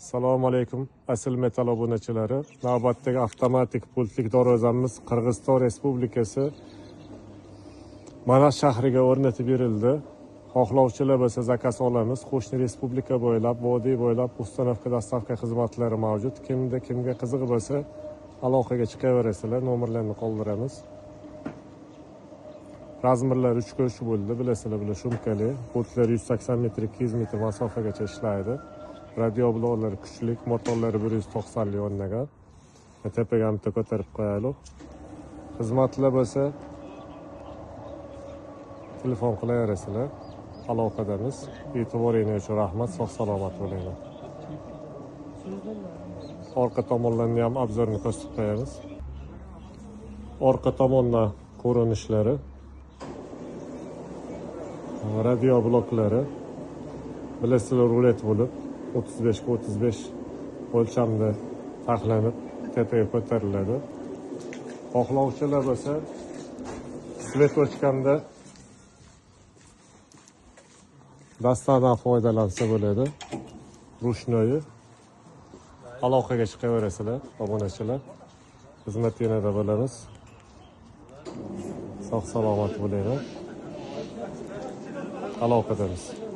Assalomu alaykum Asl Metal obunachilari. Navbatdagi avtomatik pultlik darvozamiz Qirg'iziston Respublikasi Manas shahriga o'rnatib berildi. Xohlovchilar bo'lsa zakaz olamiz. Qo'shni respublika bo'ylab, vodiy bo'ylab установка доставка xizmatlari mavjud. Kimda kimga qiziq bo'lsa aloqaga chiqaverasizlar, nomerlarni qoldiramiz. Razmerlar 3 ga 3 bo'ldi, bilasizlar, bular shumkali. Pultlar 180 metr, 200 metr masofagacha ishlaydi. Radio bloklar kuchlik, motorlari 190 lik o'rnagan. Tepaga ham bitta ko'tarib qo'yaylik. Xizmatlar bo'lsa telefon qilaverasizlar. Aloqadamiz. E'tiboringiz uchun rahmat, sog' salomat bo'linglar. Orqa tomonlarni ham obzorni ko'rsatib qo'yamiz. Orqa tomondan ko'rinishlari, radio bloklari bilasizlar, rulet bo'lib 35 ga 35 o'lchamda taxlanib tepaga ko'tariladi. Xohlovchilar bo'lsa svet o'chganda dastadan foydalansa bo'ladi. Rushnoyi aloqaga chiqaverasizlar, obunachilar. Xizmat yanada bo'lamiz. Sog' salomat bo'linglar. Aloqadamiz.